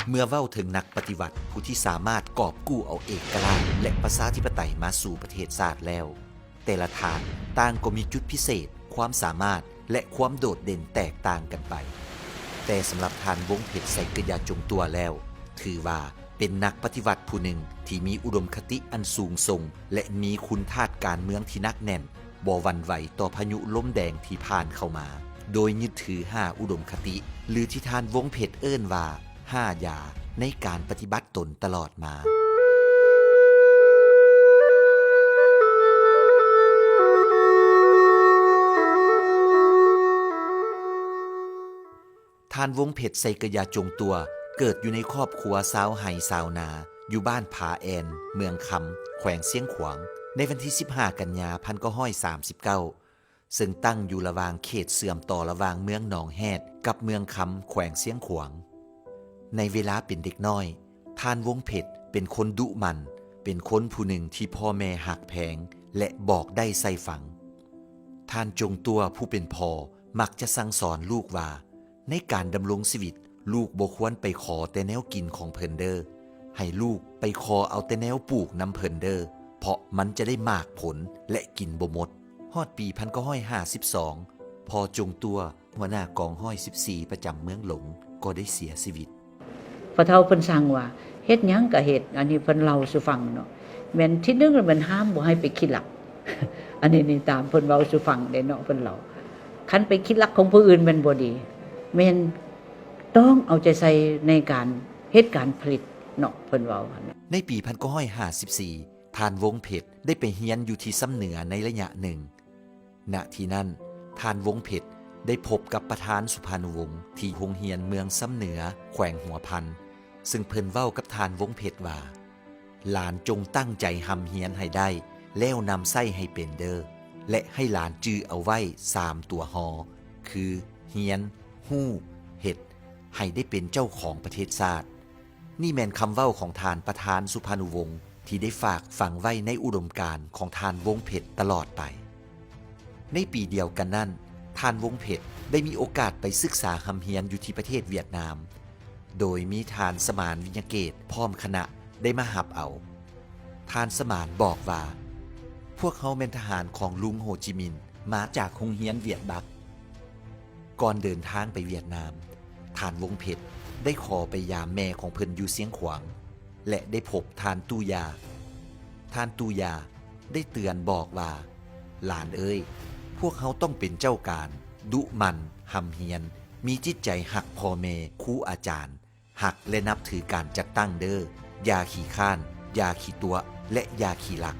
ເມື່ອເວົ້າເຖິງນັກປະຕິວັດຜູ້ທີ່ສາມາດກອບກູ້ເອົາເອກະລາດ ແລະ ປະຊາທິປະໄຕມາສູ່ປະເທດຊາດແລ້ວ, ແຕ່ລະທ່ານຕ່າງກໍມີຈຸດພິເສດ, ຄວາມສາມາດ ແລະ ຄວາມໂດດເດັ່ນແຕກຕ່າງກັນໄປ. ແຕ່ສຳລັບທ່ານ ວົງເພັດ ໄຊເກີຍາຈົງຕົວ ແລ້ວ, ຖືວ່າເປັນນັກປະຕິວັດຜູ້ໜຶ່ງທີ່ມີອຸດົມຄະຕິອັນສູງສົ່ງ ແລະ ມີຄຸນທາດການເມືອງທີ່ໜັກແໜ້ນ, ບໍ່ຫວັ່ນໄຫວຕໍ່ພາຍຸລົມແດງທີ່ຜ່ານເຂົ້າມາ, ໂດຍຍຶດຖືຫ້າອຸດົມຄະຕິ ຫຼື ທີ່ທ່ານ ວົງເພັດ ເອີ້ນວ່າ ຫ້າຢາ ໃນການປະຕິບັດຕົນຕະຫຼອດມາ. ທ່ານ ວົງເພັດ ໄຊເກີຍາຈົງຕົວ ເກີດຢູ່ໃນຄອບຄົວຊາວໄຮ່ຊາວນາ ຢູ່ບ້ານຜາແອ່ນ ເມືອງຄຳ ແຂວງຊຽງຂວາງ ໃນວັນທີສິບຫ້າ ກັນຍາ ພັນເກົ້າຮ້ອຍສາມສິບເກົ້າ ເຊິ່ງຕັ້ງຢູ່ລະຫວ່າງເຂດເຊື່ອມຕໍ່ລະຫວ່າງເມືອງໜອງແຮດກັບເມືອງຄຳ ແຂວງຊຽງຂວາງ. ໃນເວລາເປັນເດັກນ້ອຍ, ທ່ານ ວົງເພັດ ເປັນຄົນດຸໝັ່ນ, ເປັນຄົນຜູ້ໜຶ່ງທີ່ພໍ່ແມ່ຮັກແພງ ແລະ ບອກໄດ້ໃສ່ຟັງ. ທ່ານ ຈົງຕົວ ຜູ້ເປັນພໍ່ ມັກຈະສັ່ງສອນລູກວ່າ ໃນການດຳລົງຊີວິດ, ລູກບໍ່ຄວນໄປຂໍແຕ່ແນວກິນຂອງເພິ່ນເດີ້. ໃຫ້ລູກໄປຂໍເອົາແຕ່ແນວປູກນຳເພິ່ນເດີ້, ເພາະມັນຈະໄດ້ໝາກຜົນ ແລະ ກິນບໍ່ໝົດ. ຮອດປີພັນເກົ້າຮ້ອຍຫ້າສິບສອງ ພໍ່ ຈົງຕົວ ຫົວໜ້າກອງຮ້ອຍສິບສີ່ ປະຈຳເມືອງຫຼົງ ກໍໄດ້ເສຍຊີວິດ. ພໍ່ເຖົ້າເພິ່ນສັ່ງວ່າ ເຮັດຫຍັງກະເຮັດ, ອັນນີ້ເພິ່ນເລົ່າສູ່ຟັງເນາະ. ແມ່ນທີໜຶ່ງແມ່ນຫ້າມບໍ່ໃຫ້ໄປຂີ້ລັກ. ອັນນີ້ນີ້ຕາມເພິ່ນເວົ້າສູ່ຟັງເດ້ເນາະ, ເພິ່ນເລົ່າ. ຄັນໄປຂີ້ລັກຂອງຜູ້ອື່ນແມ່ນບໍ່ດີ, ແມ່ນຕ້ອງເອົາໃຈໃສ່ໃນການເຮັດການຜະລິດເນາະ, ເພິ່ນເວົ້າຫັ້ນນະ. ໃນປີພັນເກົ້າຮ້ອຍຫ້າສິບສີ່ ທ່ານ ວົງເພັດ ໄດ້ໄປຮຽນຢູ່ທີ່ຊຳເໜືອໃນໄລຍະໜຶ່ງ. ນະທີ່ນັ້ນ, ທ່ານ ວົງເພັດ ໄດ້ພົບກັບປະທານສຸພານຸວົງ ທີ່ໂຮງຮຽນເມືອງຊຳເໜືອ ແຂວງຫົວພັນ, ເຊິ່ງເພິ່ນເວົ້າກັບທ່ານ ວົງເພັດ ວ່າ, ຫຼານຈົ່ງຕັ້ງໃຈຮ່ຳຮຽນໃຫ້ໄດ້ ແລ້ວນຳໃຊ້ໃຫ້ເປັນເດີ້ ແລະ ໃຫ້ຫຼານຈື່ເອົາໄວ້ສາມຕົວຮໍ ຄື ຮຽນ, ຮູ້, ເຮັດ ໃຫ້ໄດ້ເປັນເຈົ້າຂອງປະເທດຊາດ. ນີ້ແມ່ນຄຳເວົ້າຂອງທ່ານປະທານສຸພານຸວົງ ທີ່ໄດ້ຝາກຝັງໄວ້ໃນອຸດົມການຂອງທ່ານ ວົງເພັດ ຕະຫຼອດໄປ. ໃນປີດຽວກັນນັ້ນ, ທ່ານ ວົງເພັດ ໄດ້ມີໂອກາດໄປສຶກສາຮ່ຳຮຽນຢູ່ທີ່ປະເທດຫວຽດນາມ, ໂດຍມີທ່ານ ສະໝານ ວິຍະເກດ ພ້ອມຄະນະໄດ້ມາຮັບເອົາ. ທ່ານ ສະໝານ ບອກວ່າ, ພວກເຮົາແມ່ນທະຫານຂອງລຸງ ໂຮຈິມິນ ມາຈາກໂຮງຮຽນຫວຽດບັກ. ກ່ອນເດີນທາງໄປຫວຽດນາມ, ທ່ານ ວົງເພັດ ໄດ້ຂໍໄປຢາມແມ່ຂອງເພິ່ນຢູ່ຊຽງຂວາງ ແລະ ໄດ້ພົບທ່ານ ຕູ້ຢາ. ທ່ານ ຕູ້ຢາ ໄດ້ເຕືອນບອກວ່າ, ຫຼານເອີຍ, ພວກເຮົາຕ້ອງເປັນເຈົ້າການ, ດຸໝັ່ນ, ຮ່ຳຮຽນ, ມີຈິດໃຈຮັກພໍ່ແມ່, ຄູອາຈານ, ຮັກ ແລະ ນັບຖືການຈັດຕັ້ງເດີ້, ຢ່າຂີ້ຄ້ານ, ຢ່າຂີ້ຕົວະ ແລະ ຢ່າຂີ້ລັກ.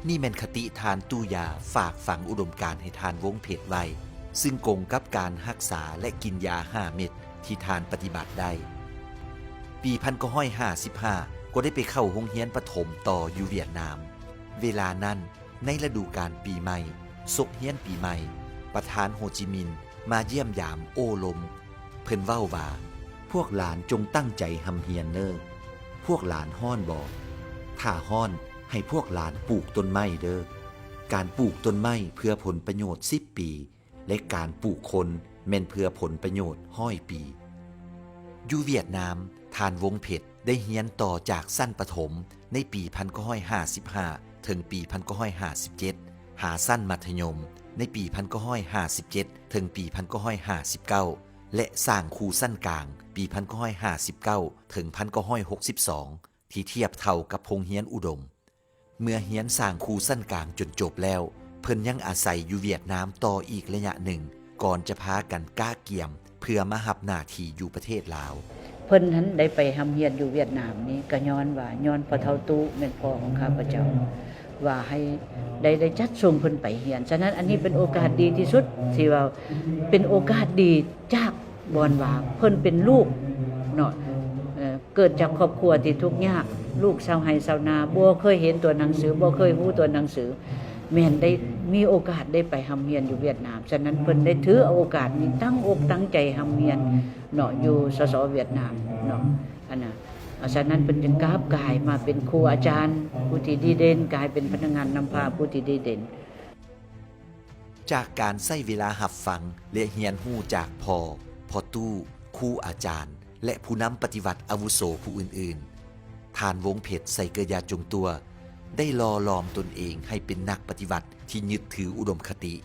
ນີ້ແມ່ນຄະຕິທ່ານ ຕູ້ຢາ ຝາກຝັງອຸດົມການໃຫ້ທ່ານ ວົງເພັດ ໄວ້, ຊຶ່ງກົງກັບການຮັກສາ ແລະ ກິນຢາຫ້າເມັດທີ່ທ່ານປະຕິບັດໄດ້. ປີພັນເກົ້າຮ້ອຍຫ້າສິບຫ້າ ກໍໄດ້ໄປເຂົ້າໂຮງຮຽນປະຖົມຕໍ່ຢູ່ຫວຽດນາມ. ເວລານັ້ນ, ໃນລະດູການປີໃໝ່, ສົກຮຽນປີໃໝ່, ປະທານ ໂຮຈິມິນ ມາຢ້ຽມຢາມໂອ້ລົມ. ເພິ່ນເວົ້າວ່າ, ພວກຫຼານຈົ່ງຕັ້ງໃຈຮ່ຳຮຽນເນີ. ພວກຫຼານຮ້ອນບໍ? ຖ້າຮ້ອນ, ໃຫ້ພວກຫຼານປູກຕົ້ນໄມ້ເດີ. ການປູກຕົ້ນໄມ້ເພື່ອຜົນປະໂຫຍດສິບປີ ແລະ ການປູກຄົນແມ່ນເພື່ອຜົນປະໂຫຍດຮ້ອຍປີ. ຢູ່ຫວຽດນາມ, ທ່ານ ວົງເພັດ ໄດ້ຮຽນຕໍ່ຈາກຊັ້ນປະຖົມໃນປີພັນເກົ້າຮ້ອຍຫ້າສິບຫ້າ ເຖິງປີພັນເກົ້າຮ້ອຍຫ້າສິບເຈັດ, ຫາຊັ້ນມັດທະຍົມໃນປີພັນເກົ້າຮ້ອຍຫ້າສິບເຈັດ ເຖິງປີພັນເກົ້າຮ້ອຍຫ້າສິບເກົ້າ ແລະ ສ້າງຄູຊັ້ນກາງປີພັນເກົ້າຮ້ອຍຫ້າສິບເກົ້າ ເຖິງພັນເກົ້າຮ້ອຍຫົກສິບສອງ ທີ່ທຽບເທົ່າກັບໂຮງຮຽນອຸດົມ. ເມື່ອຮຽນສ້າງຄູຊັ້ນກາງຈົນຈົບແລ້ວ, ເພິ່ນຍັງອາໄສຢູ່ຫວຽດນາມຕໍ່ອີກໄລຍະໜຶ່ງ ກ່ອນຈະພາກັນກະກຽມເພື່ອມາຮັບໜ້າທີ່ຢູ່ປະເທດລາວ. ເພິ່ນຫັ້ນໄດ້ໄປຮ່ຳຮຽນຢູ່ຫວຽດນາມນີ້ ກໍຍ້ອນວ່າ ຍ້ອນພໍ່ເຖົ້າຕູ້ແມ່ນພໍ່ຂອງຂ້າພະເຈົ້າ ວ່າໃຫ້ໄດ້ ໄດ້ຈັດສົ່ງເພິ່ນໄປຮຽນ. ສະນັ້ນ ອັນນີ້ເປັນໂອກາດດີທີ່ສຸດ ທີ່ວ່າເປັນໂອກາດດີຈາກ ບ່ອນວ່າເພິ່ນເປັນລູກເນາະ ເອີ ເກີດຈາກຄອບຄົວທີ່ທຸກຍາກ, ລູກຊາວໄຮ່ຊາວນາ, ບໍ່ເຄີຍເຫັນຕົວໜັງສື, ບໍ່ເຄີຍຮູ້ຕົວໜັງສື, ແມ່ນໄດ້ມີໂອກາດໄດ້ໄປຮ່ຳຮຽນຢູ່ຫວຽດນາມ. ສະນັ້ນເພິ່ນໄດ້ຖືເອົາໂອກາດນີ້ຕັ້ງອົກຕັ້ງໃຈຮ່ຳຮຽນເນາະ ຢູ່ ສສ ຫວຽດນາມເນາະ ອັນນະ. ສະນັ້ນເພິ່ນຈຶ່ງກາບກາຍມາເປັນຄູອາຈານຜູ້ທີ່ດີເດັ່ນ, ກາຍເປັນພະນັກງານນຳພາຜູ້ທີ່ດີເດັ່ນ. ຈາກການໃຊ້ເວລາຮັບຟັງ ແລະ ຮຽນຮູ້ຈາກພໍ່, ພໍ່ຕູ້, ຄູອາຈານ, ແລະ ຜູ້ນຳປະຕິວັດອາວຸໂສຜູ້ອື່ນໆ. ທ່ານ ວົງເພັດ ໄຊເກີຍາຈົງຕົວ ໄດ້ຫຼໍ່ຫຼອມຕົນເອງໃຫ້ເປັນນັກປະຕິວັດທີ່ຍຶດຖືອຸດົມຄະຕິ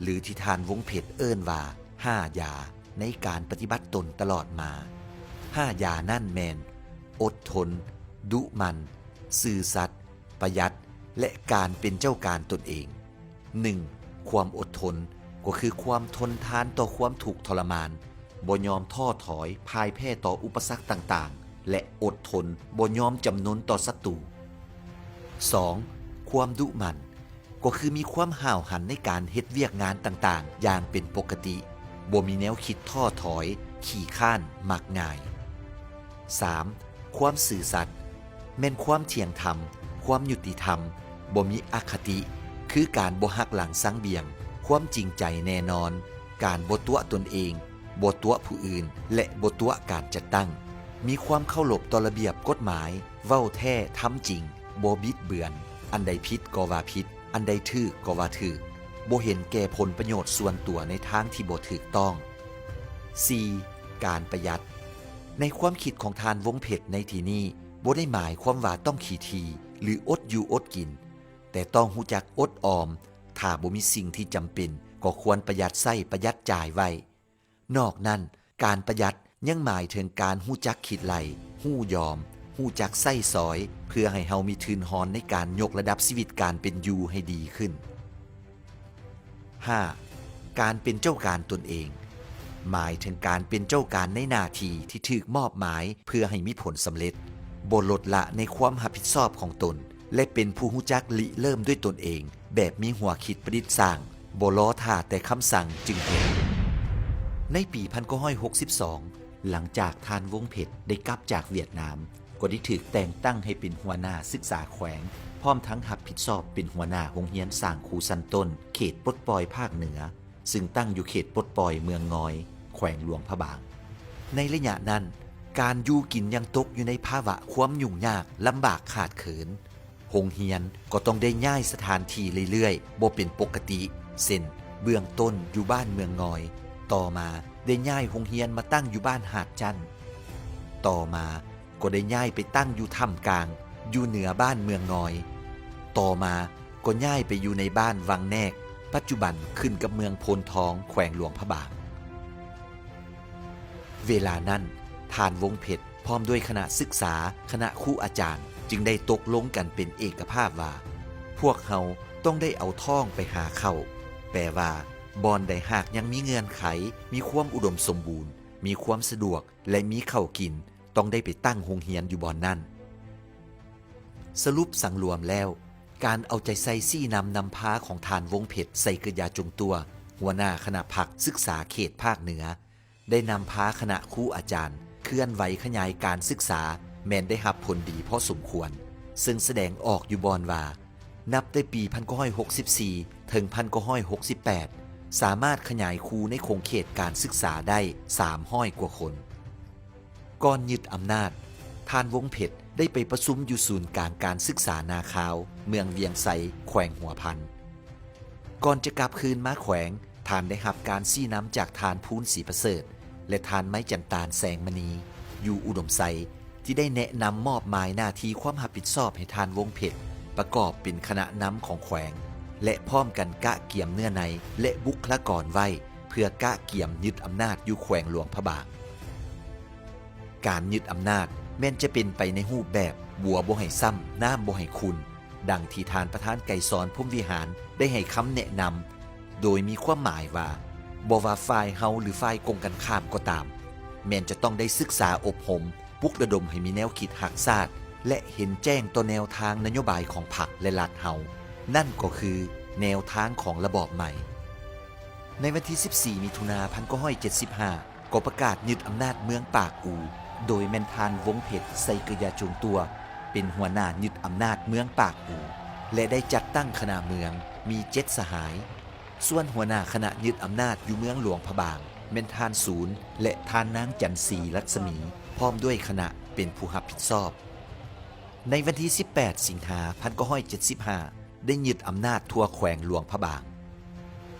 ຫຼື ທີ່ທ່ານ ວົງເພັດ ເອີ້ນວ່າ ຫ້າຢາ ໃນການປະຕິບັດຕົນຕະຫຼອດມາ. ຫ້າຢານັ້ນແມ່ນ ອົດທົນ, ດຸໝັ່ນ, ຊື່ສັດ, ປະຢັດ ແລະ ການເປັນເຈົ້າການຕົນເອງ. ໜຶ່ງ ຄວາມອົດທົນ ກໍຄືຄວາມທົນທານຕໍ່ຄວາມທຸກທໍລະມານ, ບໍ່ຍອມທໍ້ຖອຍ, ພ່າຍແພ້ຕໍ່ອຸປະສັກຕ່າງໆ ແລະ ອົດທົນ, ບໍ່ຍອມຈຳນົນຕໍ່ສັດຕູ. ສອງ ຄວາມດຸໝັ່ນ ກໍຄືມີຄວາມຫ້າວຫັນໃນການເຮັດວຽກງານຕ່າງໆຢ່າງເປັນປົກກະຕິ, ບໍ່ມີແນວຄິດທໍ້ຖອຍ, ຂີ້ຄ້ານ, ມັກງ່າຍ. ສາມ ຄວາມຊື່ສັດ ແມ່ນຄວາມທ່ຽງທຳ, ຄວາມຍຸຕິທຳ, ບໍ່ມີອະຄະຕິ ຄືການບໍ່ຫັກຫຼັງຊັງບຽງ, ຄວາມຈິງໃຈແນ່ນອນ, ການບໍ່ຕົວະຕົນເອງ, ບໍ່ຕົວະຜູ້ອື່ນ ແລະ ບໍ່ຕົວະການຈັດຕັ້ງ. ມີຄວາມເຄົາລົບຕໍ່ລະບຽບກົດໝາຍ, ເວົ້າແທ້, ທຳຈິງ, ບໍ່ບິດເບືອນ, ອັນໃດຜິດກໍວ່າຜິດ, ອັນໃດຖືກກໍວ່າຖືກ, ບໍ່ເຫັນແກ່ຜົນປະໂຫຍດສ່ວນຕົວໃນທາງທີ່ບໍ່ຖືກຕ້ອງ. ສີ່ ການປະຢັດ. ໃນຄວາມຄິດຂອງທ່ານ ວົງເພັດ ໃນທີ່ນີ້ ບໍ່ໄດ້ໝາຍຄວາມວ່າຕ້ອງຂີ້ຖີ່ ຫຼື ອົດຢູ່ອົດກິນ, ແຕ່ຕ້ອງຮູ້ຈັກອົດອອມ, ຖ້າບໍ່ມີສິ່ງທີ່ຈຳເປັນ ກໍຄວນປະຢັດໃຊ້ປະຢັດຈ່າຍໄວ້. ນອກນັ້ນ, ການປະຢັດຍັງໝາຍເຖິງການຮູ້ຈັກຄິດໄລ່, ຮູ້ຍອມ, ຮູ້ຈັກໃຊ້ສອຍ ເພື່ອໃຫ້ເຮົາມີທຶນຮອນໃນການຍົກລະດັບຊີວິດການເປັນຢູ່ໃຫ້ດີຂຶ້ນ. ຫ້າ ການເປັນເຈົ້າການຕົນເອງ ໝາຍເຖິງການເປັນເຈົ້າການໃນໜ້າທີ່ທີ່ຖືກມອບໝາຍເພື່ອໃຫ້ມີຜົນສຳເລັດ, ບໍ່ລົດລະໃນຄວາມຮັບຜິດຊອບຂອງຕົນ ແລະ ເປັນຜູ້ຮູ້ຈັກລິເລີ່ມດ້ວຍຕົນເອງ ແບບມີຫົວຄິດປະດິດສ້າງ, ບໍ່ລໍຖ້າແຕ່ຄຳສັ່ງຈຶ່ງເຮັດ. ໃນປີພັນເກົ້າຮ້ອຍຫົກສິບສອງ ຫຼັງຈາກທ່ານ ວົງເພັດ ໄດ້ກັບຈາກຫວຽດນາມ, ກໍໄດ້ຖືກແຕ່ງຕັ້ງໃຫ້ເປັນຫົວໜ້າສຶກສາແຂວງ, ພ້ອມທັງຮັບຜິດຊອບເປັນຫົວໜ້າໂຮງຮຽນສ້າງຄູຊັ້ນຕົ້ນເຂດປົດປ່ອຍພາກເໜືອ, ຊຶ່ງຕັ້ງຢູ່ເຂດປົດປ່ອຍເມືອງງອຍ, ແຂວງຫຼວງພະບາງ. ໃນໄລຍະນັ້ນ, ການຢູ່ກິນຍັງຕົກຢູ່ໃນພາວະຄວາມຫຍຸ້ງຍາກ, ລຳບາກຂາດເຂີນ. ໂຮງຮຽນກໍຕ້ອງໄດ້ຍ້າຍສະຖານທີ່ເລື້ອຍໆ ບໍ່ເປັນປົກກະຕິ, ເຊັ່ນ ເບື້ອງຕົ້ນຢູ່ບ້ານເມືອງງອຍ, ຕໍ່ມາໄດ້ຍ້າຍໂຮງຮຽນມາຕັ້ງຢູ່ບ້ານຫາດຈັນ, ຕໍ່ມາກໍໄດ້ຍ້າຍໄປຕັ້ງຢູ່ຖ້ຳກາງ, ຢູ່ເໜືອບ້ານເມືອງງອຍ, ຕໍ່ມາກໍຍ້າຍໄປຢູ່ໃນບ້ານວັງແນກ, ປັດຈຸບັນຂຶ້ນກັບເມືອງໂພນທອງ, ແຂວງຫຼວງພະບາງ. ເວລານັ້ນ, ທ່ານ ວົງເພັດ ພ້ອມດ້ວຍຄະນະສຶກສາ, ຄະນະຄູອາຈານ ຈຶ່ງໄດ້ຕົກລົງກັນເປັນເອກະພາບວ່າ, ພວກເຮົາຕ້ອງໄດ້ເອົາທ້ອງໄປຫາເຂົ້າ, ແປວ່າ ບ່ອນໃດຫາກຍັງມີເງື່ອນໄຂ, ມີຄວາມອຸດົມສົມບູນ, ມີຄວາມສະດວກ ແລະ ມີເຂົ້າກິນ, ຕ້ອງໄດ້ໄປຕັ້ງໂຮງຮຽນຢູ່ບ່ອນນັ້ນ. ສະຫຼຸບສັງລວມແລ້ວ, ການເອົາໃຈໃສ່ຊີ້ນຳນຳພາຂອງທ່ານ ວົງເພັດ ໄຊເກີຍາຈົງຕົວ ຫົວໜ້າຄະນະພັກສຶກສາເຂດພາກເໜືອ ໄດ້ນຳພາຄະນະຄູອາຈານເຄື່ອນໄຫວຂະຫຍາຍການສຶກສາ ແມ່ນໄດ້ຮັບຜົນດີພໍສົມຄວນ, ເຊິ່ງສະແດງອອກຢູ່ບ່ອນວ່າ ນັບແຕ່ປີພັນເກົ້າຮ້ອຍຫົກສິບສີ່ ເຖິງພັນເກົ້າຮ້ອຍຫົກສິບແປດ ສາມາດຂະຫຍາຍຄູໃນຂົງເຂດການສຶກສາໄດ້ສາມຮ້ອຍກວ່າຄົນ. ກ່ອນຍຶດອຳນາດ, ທ່ານ ວົງເພັດ ໄດ້ໄປປະຊຸມຢູ່ສູນກາງການສຶກສານາຄາວ ເມືອງວຽງໄຊ, ແຂວງຫົວພັນ. ກ່ອນຈະກັບຄືນມາແຂວງ, ທ່ານໄດ້ຮັບການຊີ້ນຳຈາກທ່ານ ພູນ ສີປະເສີດ ແລະ ທ່ານ ໄມຈັນຕານ ແສງມະນີ ຢູ່ອຸດົມໄຊ ທີ່ໄດ້ແນະນຳມອບໝາຍໜ້າທີ່ຄວາມຮັບຜິດຊອບໃຫ້ທ່ານ ວົງເພັດ ປະກອບເປັນຄະນະນຳຂອງແຂວງ ແລະ ພ້ອມກັນກະກຽມເນື້ອໃນ ແລະ ບຸກຄະລາກອນໄວ້ ເພື່ອກະກຽມຍຶດອຳນາດຢູ່ແຂວງຫຼວງພະບາງ. ການຍຶດອຳນາດແມ່ນຈະເປັນໄປໃນຮູບແບບ ບົວບໍ່ໃຫ້ຊ້ຳ, ນ້ຳບໍ່ໃຫ້ຂຸ່ນ, ດັ່ງທີ່ທ່ານປະທານໄກສອນ ພົມວິຫານ ໄດ້ໃຫ້ຄຳແນະນຳ, ໂດຍມີຄວາມໝາຍວ່າ ບໍ່ວ່າຝ່າຍເຮົາ ຫຼື ຝ່າຍກົງກັນຂ້າມກໍຕາມ, ແມ່ນຈະຕ້ອງໄດ້ສຶກສາອົບຮົມ, ປຸກລະດົມໃຫ້ມີແນວຄິດຮັກຊາດ ແລະ ເຫັນແຈ້ງຕໍ່ແນວທາງນະໂຍບາຍຂອງພັກ ແລະ ລັດເຮົາ, ນັ້ນກໍຄືແນວທາງຂອງລະບອບໃໝ່. ໃນວັນທີສິບສີ່ ມິຖຸນາ ພັນເກົ້າຮ້ອຍເຈັດສິບຫ້າ ກໍປະກາດຍຶດອຳນາດເມືອງປາກອູ, ໂດຍແມ່ນທ່ານ ວົງເພັດ ໄຊເກີຍາຈົງຕົວ ເປັນຫົວໜ້າຍຶດອຳນາດເມືອງປາກອູ ແລະ ໄດ້ຈັດຕັ້ງຄະນະເມືອງ ມີເຈັດສະຫາຍ. ສ່ວນຫົວໜ້າຄະນະຍຶດອຳນາດຢູ່ເມືອງຫຼວງພະບາງ ແມ່ນທ່ານ ສູນ ແລະ ທ່ານນາງ ຈັນສີ ລັດສະໝີ ພ້ອມດ້ວຍຄະນະເປັນຜູ້ຮັບຜິດຊອບ. ໃນວັນທີສິບແປດ ສິງຫາ ພັນເກົ້າຮ້ອຍເຈັດສິບຫ້າ ໄດ້ຍຶດອຳນາດທົ່ວແຂວງຫຼວງພະບາງ.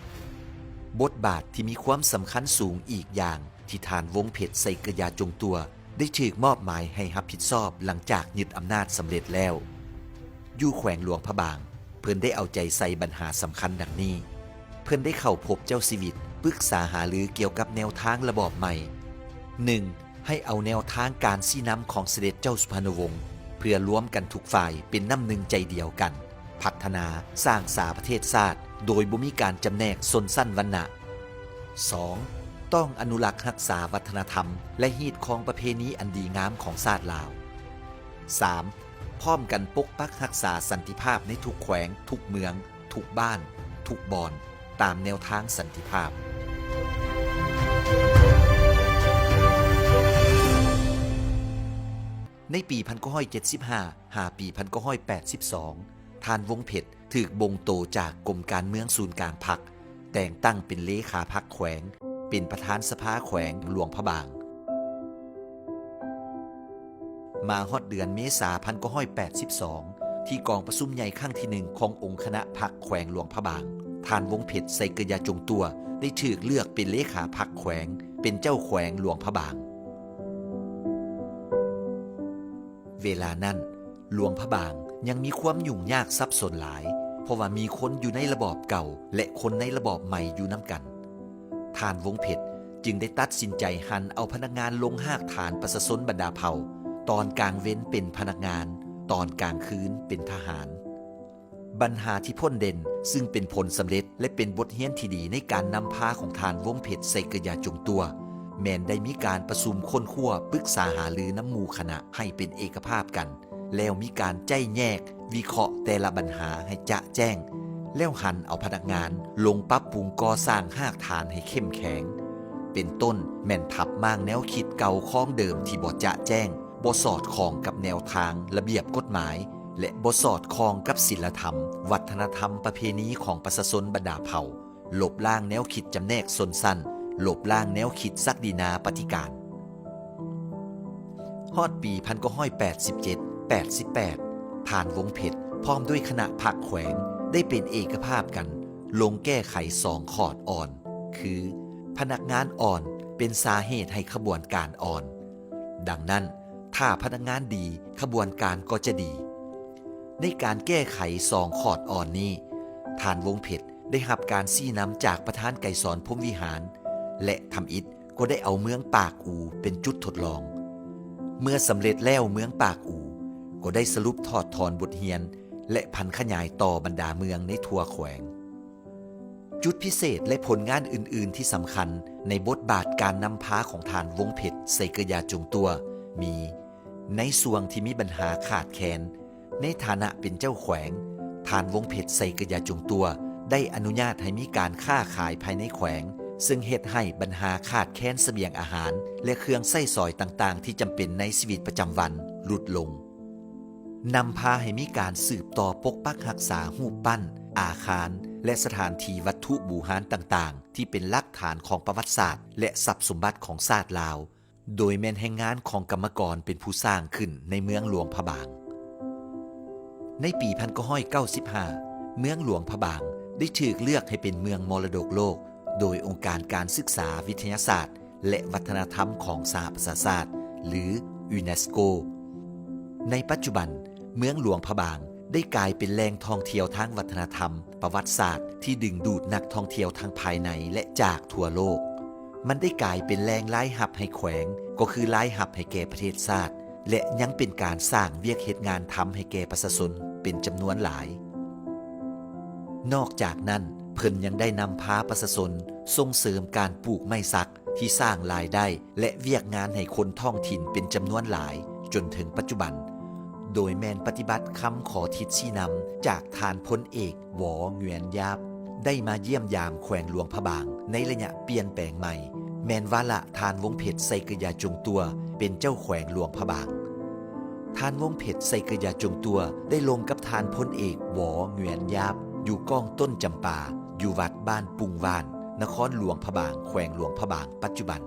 ບົດບາດທີ່ມີຄວາມສຳຄັນສູງອີກຢ່າງ ທີ່ທ່ານ ວົງເພັດ ໄຊເກີຍາຈົງຕົວ ໄດ້ຖືກມອບໝາຍໃຫ້ຮັບຜິດຊອບຫຼັງຈາກຍຶດອຳນາດສຳເລັດແລ້ວ. ຢູ່ແຂວງຫຼວງພະບາງ, ເພິ່ນໄດ້ເອົາໃຈໃສ່ບັນຫາສຳຄັນດັ່ງນີ້. ເພິ່ນໄດ້ເຂົ້າພົບເຈົ້າຊີວິດ, ປຶກສາຫາລືກ່ຽວກັບແນວທາງລະບອບໃໝ່. ໜຶ່ງ, ໃຫ້ເອົາແນວທາງການຊີ້ນຳຂອງສະເດັດເຈົ້າສຸພານຸວົງ ເພື່ອລວມກັນທຸກຝ່າຍເປັນນ້ຳໜຶ່ງໃຈດຽວກັນ, ພັດທະນາ, ສ້າງສາປະເທດຊາດ ໂດຍບໍ່ມີການຈຳແນກຊົນຊັ້ນວັນນະ. ສອງ, ຕ້ອງອະນຸລັກຮັກສາວັດທະນະທຳ ແລະ ຮີດຄອງປະເພນີອັນດີງາມຂອງຊາດລາວ. ສາມ, ພ້ອມກັນປົກປັກຮັກສາສັນຕິພາບໃນທຸກແຂວງ, ທຸກເມືອງ, ທຸກບ້ານ, ທຸກບ່ອນ, ຕາມແນວທາງສັນຕິພາບ. ໃນປີພັນເກົ້າຮ້ອຍເຈັດສິບຫ້າ ຫາປີພັນເກົ້າຮ້ອຍແປດສິບສອງ ທ່ານ ວົງເພັດ ຖືກບົ່ງໂຕຈາກກົມການເມືອງສູນກາງພັກ, ແຕ່ງຕັ້ງເປັນເລຂາພັກແຂວງ, ເປັນປະທານສະພາແຂວງຫຼວງພະບາງ. ມາຮອດເດືອນເມສາພັນເກົ້າຮ້ອຍແປດສິບສອງ ທີ່ກອງປະຊຸມໃຫຍ່ຄັ້ງທີໜຶ່ງຂອງອົງຄະນະພັກແຂວງຫຼວງພະບາງ, ທ່ານ ວົງເພັດ ໄຊເກີຍາຈົງຕົວ ໄດ້ຖືກເລືອກເປັນເລຂາພັກແຂວງ, ເປັນເຈົ້າແຂວງຫຼວງພະບາງ. ເວລານັ້ນ, ຫຼວງພະບາງຍັງມີຄວາມຫຍຸ້ງຍາກສັບສົນຫຼາຍ, ເພາະວ່າມີຄົນຢູ່ໃນລະບອບເກົ່າ ແລະ ຄົນໃນລະບອບໃໝ່ຢູ່ນຳກັນ. ທ່ານ ວົງເພັດ ຈຶ່ງໄດ້ຕັດສິນໃຈຫັນເອົາພະນັກງານລົງຮາກຖານປະຊາຊົນບັນດາເຜົ່າ, ຕອນກາງເວັນເປັນພະນັກງານ, ຕອນກາງຄືນເປັນທະຫານ. ບັນຫາທີ່ພົ້ນເດັ່ນ ຊຶ່ງເປັນຜົນສຳເລັດ ແລະ ເປັນບົດຮຽນທີ່ດີໃນການນຳພາຂອງທ່ານ ວົງເພັດ ໄຊເກີຍາຈົງຕົວ ແມ່ນໄດ້ມີການປະຊຸມຄົ້ນຄວ້າປຶກສາຫາລືນຳໝູ່ຄະນະໃຫ້ເປັນເອກະພາບກັນ, ແລ້ວມີການໄຈ້ແຍກ ວິເຄາະແຕ່ລະບັນຫາໃຫ້ຈະແຈ້ງ, ແລ້ວຫັນເອົາພະນັກງານລົງປັບປຸງກໍ່ສ້າງຮາກຖານໃຫ້ເຂັ້ມແຂງ. ເປັນຕົ້ນແມ່ນພັບມ້າງແນວຄິດເກົ່າຄອງເດີມທີ່ບໍ່ຈະແຈ້ງ, ບໍ່ສອດຄ່ອງກັບແນວທາງ, ລະບຽບກົດໝາຍ ແລະ ບໍ່ສອດຄ່ອງກັບສິນລະທຳ, ວັດທະນະທຳ, ປະເພນີຂອງປະຊາຊົນບັນດາເຜົ່າ, ລົບລ້າງແນວຄິດຈຳແນກຊົນຊັ້ນ, ລົບລ້າງແນວຄິດສັກດີນາປະຕິການ. ຮອດປີພັນເກົ້າຮ້ອຍແປດສິບເຈັດ ແປດສິບແປດ ທ່ານ ວົງເພັດ ພ້ອມດ້ວຍຄະນະພັກແຂວງ ໄດ້ເປັນເອກະພາບກັນ ລົງແກ້ໄຂສອງຂອດອ່ອນ ຄື ພະນັກງານອ່ອນເປັນສາເຫດໃຫ້ຂະບວນການອ່ອນ. ດັ່ງນັ້ນ, ຖ້າພະນັກງານດີ, ຂະບວນການກໍຈະດີ. ໃນການແກ້ໄຂສອງຂອດອ່ອນນີ້, ທ່ານ ວົງເພັດ ໄດ້ຮັບການຊີ້ນຳຈາກປະທານໄກສອນ ພົມວິຫານ ແລະ ທຳອິດກໍໄດ້ເອົາເມືອງປາກອູເປັນຈຸດທົດລອງ. ເມື່ອສຳເລັດແລ້ວເມືອງປາກອູກໍໄດ້ສະຫຼຸບຖອດຖອນບົດຮຽນ ແລະ ຜັນຂະຫຍາຍຕໍ່ບັນດາເມືອງໃນທົ່ວແຂວງ. ຈຸດພິເສດ ແລະ ຜົນງານອື່ນໆທີ່ສຳຄັນໃນບົດບາດການນຳພາຂອງທ່ານ ວົງເພັດ ໄຊເກີຍາຈົງຕົວ ມີ ໃນຊ່ວງທີ່ມີບັນຫາຂາດແຄນ, ໃນຖານະເປັນເຈົ້າແຂວງ, ທ່ານ ວົງເພັດ ໄຊເກີຍາຈົງຕົວ ໄດ້ອະນຸຍາດໃຫ້ມີການຄ້າຂາຍພາຍໃນແຂວງ, ເຊິ່ງເຮັດໃຫ້ບັນຫາຂາດແຄນສະບຽງອາຫານ ແລະ ເຄື່ອງໃຊ້ສອຍຕ່າງໆທີ່ຈຳເປັນໃນຊີວິດປະຈຳວັນຫຼຸດລົງ. ນຳພາໃຫ້ມີການສືບຕໍ່ປົກປັກຮັກສາຮູບປັ້ນ, ອາຄານ ແລະ ສະຖານທີ່ວັດຖຸບູຮານຕ່າງໆ ທີ່ເປັນຫຼັກຖານຂອງປະຫວັດສາດ ແລະ ຊັບສົມບັດຂອງຊາດລາວ, ໂດຍແມ່ນແຮງງານຂອງກຳມະກອນເປັນຜູ້ສ້າງຂຶ້ນໃນເມືອງຫຼວງພະບາງ. ໃນປີພັນເກົ້າຮ້ອຍເກົ້າສິບຫ້າ ເມືອງຫຼວງພະບາງໄດ້ຖືກເລືອກໃຫ້ເປັນເມືອງມໍລະດົກໂລກ ໂດຍອົງການການສຶກສາ, ວິທະຍາສາດ ແລະ ວັດທະນະທຳຂອງສະຫະປະຊາຊາດ ຫຼື ຢູເນສໂກ. ໃນປັດຈຸບັນ, ເມືອງຫຼວງພະບາງໄດ້ກາຍເປັນແຫຼ່ງທ່ອງທ່ຽວທາງວັດທະນະທຳ, ປະຫວັດສາດ ທີ່ດຶງດູດນັກທ່ອງທ່ຽວທັງພາຍໃນ ແລະ ຈາກທົ່ວໂລກ. ມັນໄດ້ກາຍເປັນແຫຼ່ງລາຍຮັບໃຫ້ແຂວງ, ກໍຄືລາຍຮັບໃຫ້ແກ່ປະເທດຊາດ ແລະ ຍັງເປັນການສ້າງວຽກເຮັດງານທຳໃຫ້ແກ່ປະຊາຊົນເປັນຈຳນວນຫຼາຍ. ນອກຈາກນັ້ນ, ເພິ່ນຍັງໄດ້ນຳພາປະຊາຊົນສົ່ງເສີມການປູກໄມ້ສັກ ທີ່ສ້າງລາຍໄດ້ ແລະ ວຽກງານໃຫ້ຄົນທ້ອງຖິ່ນເປັນຈຳນວນຫຼາຍຈົນເຖິງປັດຈຸບັນ, ໂດຍແມ່ນປະຕິບັດຄຳຂໍທິດຊີ້ນຳຈາກທ່ານພົນເອກ ວໍ ຫງວຽນຢາບ ໄດ້ມາຢ້ຽມຢາມແຂວງຫຼວງພະບາງໃນໄລຍະປ່ຽນແປງໃໝ່, ແມ່ນວາລະທ່ານ ວົງເພັດ ໄຊເກີຍາຈົງຕົວ ເປັນເຈົ້າແຂວງຫຼວງພະບາງ. ທ່ານ ວົງເພັດ ໄຊເກີຍາຈົງຕົວ ໄດ້ລົມກັບທ່ານພົນເອກ ວໍ ຫງວຽນຢາບ ຢູ່ກ້ອງຕົ້ນຈຳປາ ຢູ່ວັດບ້ານປຸ່ງຫວ້ານ, ນະຄອນຫຼວງພະບາງ, ແຂວງຫຼວງພະບາງປັດຈຸບັນ.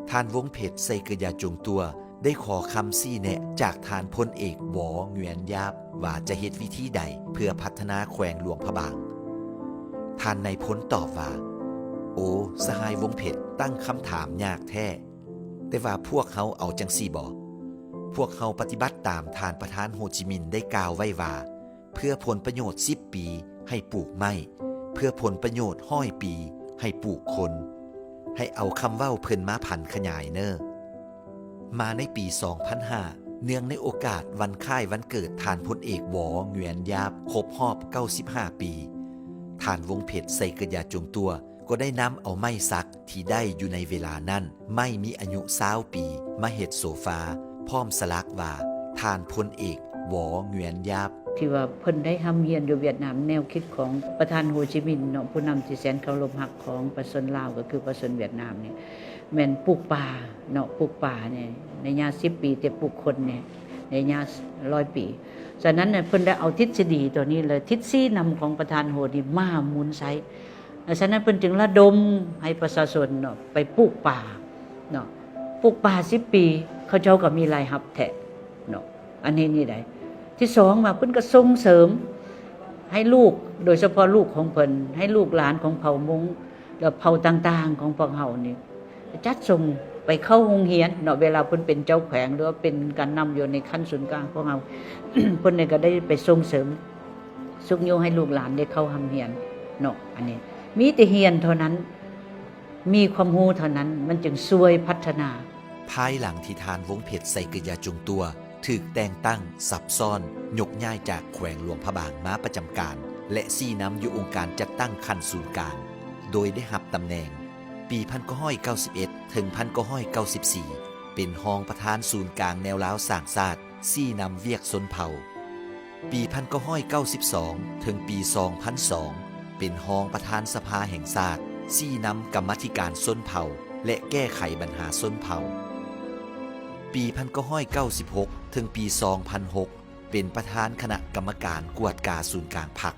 ທ່ານ ວົງເພັດ ໄຊເກີຍາຈົງຕົວ ໄດ້ຂໍຄຳຊີ້ແນະຈາກທ່ານພົນເອກ ວໍ ຫງວຽນຢາບ ວ່າຈະເຮັດວິທີໃດເພື່ອພັດທະນາແຂວງຫຼວງພະບາງ. ທ່ານນາຍພົນຕອບວ່າ, ໂອ ສະຫາຍວົງເພັດ ຕັ້ງຄຳຖາມຍາກແທ້. ແຕ່ວ່າພວກເຮົາເອົາຈັ່ງຊີ້ບໍ? ພວກເຮົາປະຕິບັດຕາມທ່ານປະທານໂຮຈິມິນໄດ້ກ່າວໄວ້ວ່າ ເພື່ອຜົນປະໂຫຍດສິບປີໃຫ້ປູກໄມ້, ເພື່ອຜົນປະໂຫຍດຮ້ອຍປີໃຫ້ປູກຄົນ. ໃຫ້ເອົາຄຳເວົ້າເພິ່ນມາຜັນຂະຫຍາຍເນີ. ມາໃນປີສອງພັນຫ້າ ເນື່ອງໃນໂອກາດວັນຄ້າຍວັນເກີດທ່ານພົນເອກ ວໍ ຫງວຽນຢາບ ຄົບຮອບເກົ້າສິບຫ້າປີ, ທ່ານວົງເພັດ ໄຊເກີດຢາຈົງຕົວ ກໍໄດ້ນຳເອົາໄມ້ສັກທີ່ໄດ້ຢູ່ໃນເວລານັ້ນ, ໄມ້ມີອາຍຸຊາວປີ ມາເຮັດໂຊຟາ, ພ້ອມສະຫຼັກວ່າ ທ່ານພົນເອກ ວໍ ຫງວຽນຢາບ. ທີ່ວ່າເພິ່ນໄດ້ຮ່ຳຮຽນຢູ່ຫວຽດນາມ, ແນວຄິດຂອງປະທານໂຮຈິມິນເນາະ, ຜູ້ນຳທີ່ແສນເຄົາລົບຮັກຂອງປະຊາຊົນລາວ ກໍຄືປະຊາຊົນຫວຽດນາມນີ້ ແມ່ນປູກປ່າເນາະ, ປູກປ່ານີ້ໄລຍະສິບປີ, ແຕ່ປູກຄົນນີ້ໄລຍະຮ້ອຍປີ. ສະນັ້ນນະ ເພິ່ນໄດ້ເອົາທິດສະດີຕົວນີ້ ແລະ ທິດຊີ້ນຳຂອງປະທານໂຮນີ້ມາໝູນໃຊ້. ສະນັ້ນເພິ່ນຈຶ່ງລະດົມໃຫ້ປະຊາຊົນເນາະ ໄປປູກປ່າເນາະ, ປູກປ່າສິບປີ ເຂົາເຈົ້າກໍມີລາຍຮັບແທ້ເນາະ. ອັນນີ້ນີ້ໃດ. ທີສອງມາ ເພິ່ນກໍສົ່ງເສີມໃຫ້ລູກ, ໂດຍສະເພາະລູກຂອງເພິ່ນ, ໃຫ້ລູກຫຼານຂອງເຜົ່າມົ້ງ ແລະ ເຜົ່າຕ່າງໆຂອງພວກເຮົານີ້ ຈັດສົ່ງໄປເຂົ້າໂຮງຮຽນເນາະ. ເວລາເພິ່ນເປັນເຈົ້າແຂວງ ຫຼືວ່າເປັນການນຳຢູ່ໃນຂັ້ນສູນກາງຂອງເຮົາ, ເພິ່ນນີ້ກໍໄດ້ໄປສົ່ງເສີມຊຸກຍູ້ໃຫ້ລູກຫຼານໄດ້ເຂົ້າຮ່ຳຮຽນເນາະ. ອັນນີ້ມີແຕ່ຮຽນເທົ່ານັ້ນ, ມີຄວາມຮູ້ເທົ່ານັ້ນ ມັນຈຶ່ງຊ່ວຍພັດທະນາ. ພາຍຫຼັງທີ່ທ່ານ ວົງເພັດ ໄຊເກີດຢາຈົງຕົວ ຖືກແຕ່ງຕັ້ງ ສັບຊ້ອນ ຍົກຍ້າຍຈາກແຂວງຫຼວງພະບາງມາປະຈຳການ ແລະ ຊີ້ນຳຢູ່ອົງການຈັດຕັ້ງຂັ້ນສູນກາງ ໂດຍໄດ້ຮັບຕຳແໜ່ງ ປີພັນເກົ້າຮ້ອຍເກົ້າສິບເອັດ ເຖິງພັນເກົ້າຮ້ອຍເກົ້າສິບສີ່ ເປັນຮອງປະທານສູນກາງແນວລາວສ້າງຊາດ ຊີ້ນຳວຽກຊົນເຜົ່າ. ປີພັນເກົ້າຮ້ອຍເກົ້າສິບສອງ ເຖິງປີສອງພັນສອງ ເປັນຮອງປະທານສະພາແຫ່ງຊາດ ຊີ້ນຳກຳມາທິການຊົນເຜົ່າ ແລະ ແກ້ໄຂບັນຫາຊົນເຜົ່າ. ປີພັນເກົ້າຮ້ອຍເກົ້າສິບຫົກ ເຖິງປີສອງພັນຫົກ ເປັນປະທານຄະນະກຳມະການກວດກາສູນກາງພັກ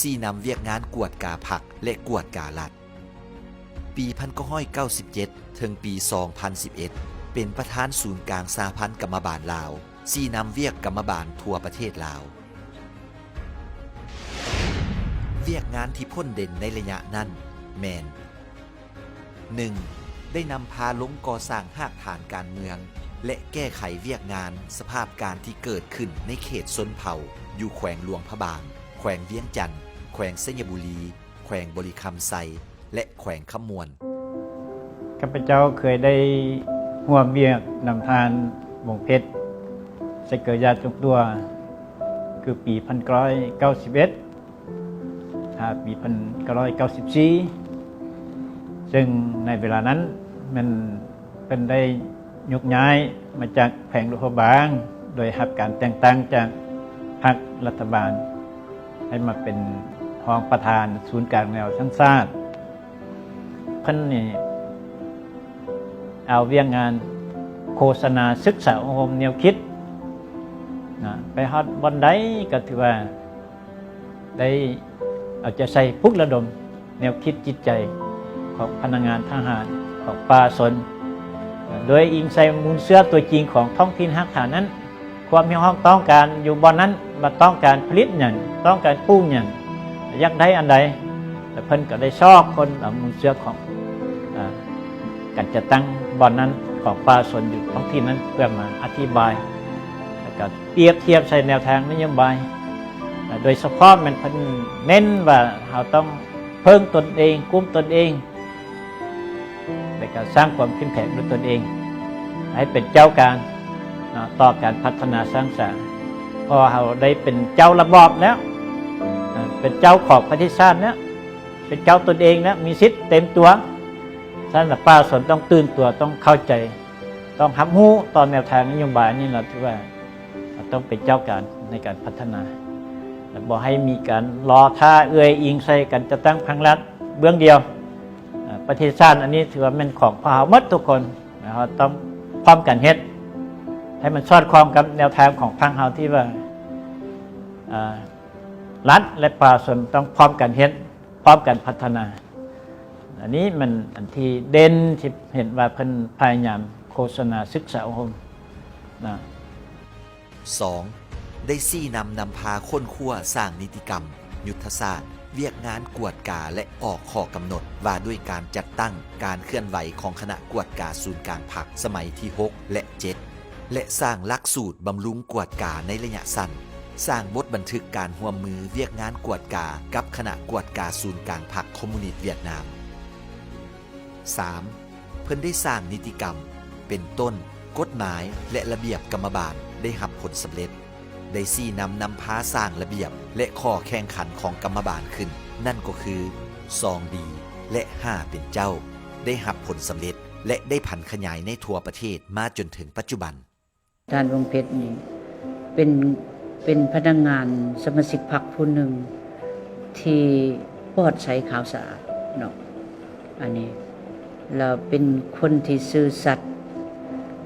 ຊີ້ນຳວຽກງານກວດກາພັກ ແລະ ກວດກາລັດ. ປີພັນເກົ້າຮ້ອຍເກົ້າສິບເຈັດ ເຖິງປີສອງພັນສິບເອັດ ເປັນປະທານສູນກາງສະຫະພັນກຳມະບານລາວ ຊີ້ນຳວຽກກຳມະບານທົ່ວປະເທດລາວ. ວຽກງານທີ່ພົ້ນເດັ່ນໃນໄລຍະນັ້ນແມ່ນ ໜຶ່ງ ໄດ້ນຳພາລົງກໍ່ສ້າງຮາກຖານການເມືອງ ແລະ ແກ້ໄຂວຽກງານສະພາບການທີ່ເກີດຂຶ້ນໃນເຂດຊົນເຜົ່າ ຢູ່ແຂວງຫຼວງພະບາງ, ແຂວງວຽງຈັນ, ແຂວງໄຊຍະບູລີ, ແຂວງບໍລິຄຳໄຊ ແລະ ແຂວງຄຳມ່ວນ. ຂ້າພະເຈົ້າເຄີຍໄດ້ຮ່ວມວຽກນຳທ່ານ ວົງເພັດ ໄຊເກີດຢາຈົງຕົວ ຄືປີພັນເກົ້າຮ້ອຍເກົ້າສິບເອັດ ຫາປີພັນເກົ້າຮ້ອຍເກົ້າສິບສີ່ ເຊິ່ງໃນເວລານັ້ນແມ່ນເພິ່ນໄດ້ຍົກຍ້າຍມາຈາກແຂວງຫຼວງພະບາງ ໂດຍຮັບການແຕ່ງຕັ້ງຈາກພັກລັດຖະບານ ໃຫ້ມາເປັນຮອງປະທານສູນກາງແນວສ້າງຊາດ. ເພິ່ນນີ້ເອົາວຽກງານໂຄສະນາສຶກສາອົບຮົມແນວຄິດນະ ໄປຮອດບ່ອນໃດກໍຖືວ່າໄດ້ເອົາໃຈໃສ່ປຸກລະດົມແນວຄິດຈິດໃຈຂອງພະນັກງານທະຫານ ຂອງປະຊາຊົນ ໂດຍອີງໃສ່ມູນເຊື້ອຕົວຈິງຂອງທ້ອງຖິ່ນຮາກຖານນັ້ນ. ຄວາມຮຽກຮ້ອງຕ້ອງການຢູ່ບ່ອນນັ້ນ ວ່າຕ້ອງການຜະລິດຫຍັງ, ຕ້ອງການປູກຫຍັງ, ຢາກໄດ້ອັນໃດ, ແລະ ເພິ່ນກໍໄດ້ຊອກຄົ້ນເອົາມູນເຊື້ອຂອງ ອາ ການຈັດຕັ້ງບ່ອນນັ້ນຂອງປະຊາຊົນຢູ່ທ້ອງຖິ່ນນັ້ນ ເພື່ອມາອະທິບາຍ ແລ້ວກໍປຽບທຽບໃສ່ແນວທາງນະໂຍບາຍ ໂດຍສະເພາະແມ່ນເພິ່ນເນັ້ນວ່າເຮົາຕ້ອງເພິ່ງຕົນເອງ, ກຸ້ມຕົນເອງ ແລະກະສ້າງຄວາມເຂັ້ມແຂງດ້ວຍຕົນເອງ ໃຫ້ເປັນເຈົ້າການເນາະ ຕໍ່ການພັດທະນາສ້າງສາ ເພາະວ່າເຮົາໄດ້ເປັນເຈົ້າລະບອບແລ້ວ ເປັນເຈົ້າຂອງປະເທດຊາດແລ້ວ ເປັນເຈົ້າຕົນເອງແລ້ວ ມີສິດເຕັມຕົວ. ສະນັ້ນ ປະຊາຊົນຕ້ອງຕື່ນຕົວ ຕ້ອງເຂົ້າໃຈ ຕ້ອງຮັບຮູ້ຕໍ່ແນວທາງນະໂຍບາຍນີ້ ເຮົາຖືວ່າ ເຮົາຕ້ອງເປັນເຈົ້າການໃນການພັດທະນາ ແລະ ບໍ່ໃຫ້ມີການລໍຖ້າເອື້ອຍອີງໃສ່ການຈັດຕັ້ງພັກລັດເບື້ອງດຽວ. ເອີ ປະເທດຊາດອັນນີ້ຖືວ່າແມ່ນຂອງພວກເຮົາໝົດທຸກຄົນ ແລະ ເຮົາຕ້ອງພ້ອມກັນເຮັດໃຫ້ມັນສອດຄ່ອງກັບແນວທາງຂອງພັກເຮົາທີ່ວ່າ ເອີ ລັດ ແລະ ປະຊາຊົນຕ້ອງພ້ອມກັນເຮັດ ພ້ອມກັນພັດທະນາ. ອັນນີ້ມັນອັນທີ່ເດັ່ນ ທີ່ເຫັນວ່າເພິ່ນພະຍາຍາມໂຄສະນາສຶກສາອົບຮົມນະ. ສອງ ໄດ້ຊີ້ນຳນຳພາຄົ້ນຄວ້າສ້າງນິຕິກຳ, ຍຸດທະສາດ, ວຽກງານກວດກາ ແລະ ອອກຂໍ້ກຳນົດວ່າດ້ວຍການຈັດຕັ້ງການເຄື່ອນໄຫວຂອງຄະນະກວດກາສູນກາງພັກສະໄໝທີຫົກ ແລະ ເຈັດ ແລະ ສ້າງຫຼັກສູດບຳລຸງກວດກາໃນໄລຍະສັ້ນ, ສ້າງບົດບັນທຶກການຮ່ວມມືວຽກງານກວດກາກັບຄະນະກວດກາສູນກາງພັກຄອມມູນິດຫວຽດນາມ. ສາມ ເພິ່ນໄດ້ສ້າງນິຕິກຳ ເປັນຕົ້ນ ກົດໝາຍ ແລະ ລະບຽບກຳມະບານໄດ້ຮັບຜົນສຳເລັດ, ໄດ້ຊີ້ນຳນຳພາສ້າງລະບຽບ ແລະ ຂໍ້ແຂ່ງຂັນຂອງກຳມະບານຂຶ້ນ, ນັ້ນກໍຄື ສອງດີ ແລະ ຫ້າເປັນເຈົ້າ ໄດ້ຮັບຜົນສຳເລັດ ແລະ ໄດ້ຜັນຂະຫຍາຍໃນທົ່ວປະເທດມາຈົນເຖິງປັດຈຸບັນ. ທ່ານ ວົງເພັດ ນີ້ເປັນ ເປັນພະນັກງານສະມາຊິກພັກຜູ້ໜຶ່ງທີ່ປອດໃສຂາວສະອາດເນາະ ອັນນີ້ ແລ້ວເປັນຄົນທີ່ຊື່ສັດ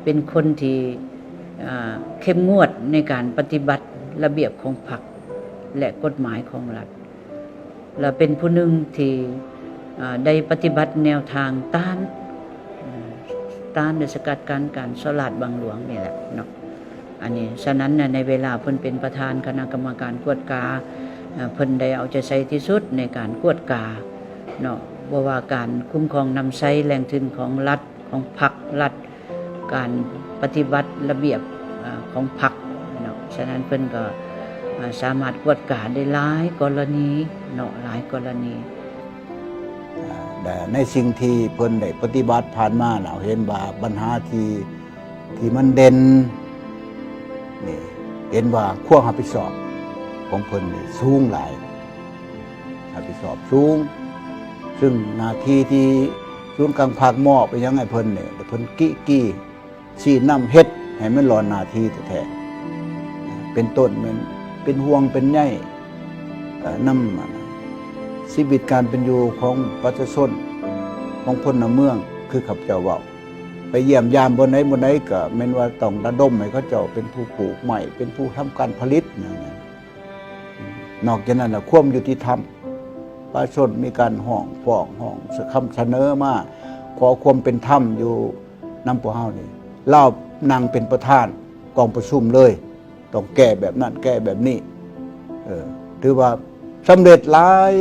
ເປັນຄົນທີ່ ອ່າ ເຂັ້ມງວດໃນການປະຕິບັດລະບຽບຂອງພັກ ແລະ ກົດໝາຍຂອງລັດ. ແລະ ເປັນຜູ້ໜຶ່ງທີ່ ເອີ ໄດ້ປະຕິບັດແນວທາງຕ້ານ ເອີ ຕ້ານ ແລະ ສະກັດກັ້ນການສໍ້ລາດບັງຫຼວງນີ້ແຫຼະເນາະ ອັນນີ້. ສະນັ້ນນະ ໃນເວລາເພິ່ນເປັນປະທານຄະນະກຳມະການກວດກາ ເອີ ເພິ່ນໄດ້ເອົາໃຈໃສ່ທີ່ສຸດໃນການກວດກາເນາະ ບໍ່ວ່າການຄຸ້ມຄອງນຳໃຊ້ແຫຼ່ງທຶນຂອງລັດ ຂອງພັກລັດ ການປະຕິບັດລະບຽບ ອາ ຂອງພັກເນາະ. ສະນັ້ນເພິ່ນກໍ ອາ ສາມາດກວດກາໄດ້ຫຼາຍກໍລະນີເນາະ ຫຼາຍກໍລະນີ. ອາ ແລະ ໃນສິ່ງທີ່ເພິ່ນໄດ້ປະຕິບັດຜ່ານມາ ເຮົາເຫັນວ່າບັນຫາທີ່ ທີ່ມັນເດັ່ນນີ້ ເຫັນວ່າຄວາມຮັບຜິດຊອບຂອງເພິ່ນນີ້ສູງຫຼາຍ ຮັບຜິດຊອບສູງ ຊຶ່ງໜ້າທີ່ທີ່ສູນກາງພັກມອບໄປຫຍັງໃຫ້ເພິ່ນນີ້ ແຕ່ເພິ່ນກີ້ກີ້ຊີ້ນຳເຮັດໃຫ້ມັນຫຼອນໜ້າທີ່ແທ້ໆ ເປັນຕົ້ນແມ່ນເປັນຫ່ວງເປັນໃຍ ເອີ ນຳຊີວິດການເປັນຢູ່ຂອງປະຊາຊົນ ຂອງພົນລະເມືອງ ຄືຂ້າພະເຈົ້າເວົ້າ ໄປຢ້ຽມຢາມບ່ອນໃດບ່ອນໃດ ກໍແມ່ນວ່າຕ້ອງລະດົມໃຫ້ເຂົາເຈົ້າເປັນຜູ້ປູກໄມ້ ເປັນຜູ້ທຳການຜະລິດຫຍັງ. ນອກຈາກນັ້ນລະ ຄວາມຍຸຕິທຳ ປະຊາຊົນມີການຮ້ອງຟ້ອງ ຮ້ອງຄຳສະເໜີມາ ຂໍຄວາມເປັນທຳຢູ່ນຳພວກເຮົານີ້ ລາວນັ່ງເປັນປະທານກອງປະຊຸມເລີຍ ຕ້ອງແກ້ແບບນັ້ນ ແກ້ແບບນີ້ ເອີ ຖືວ່າສຳເລັດຫຼາຍ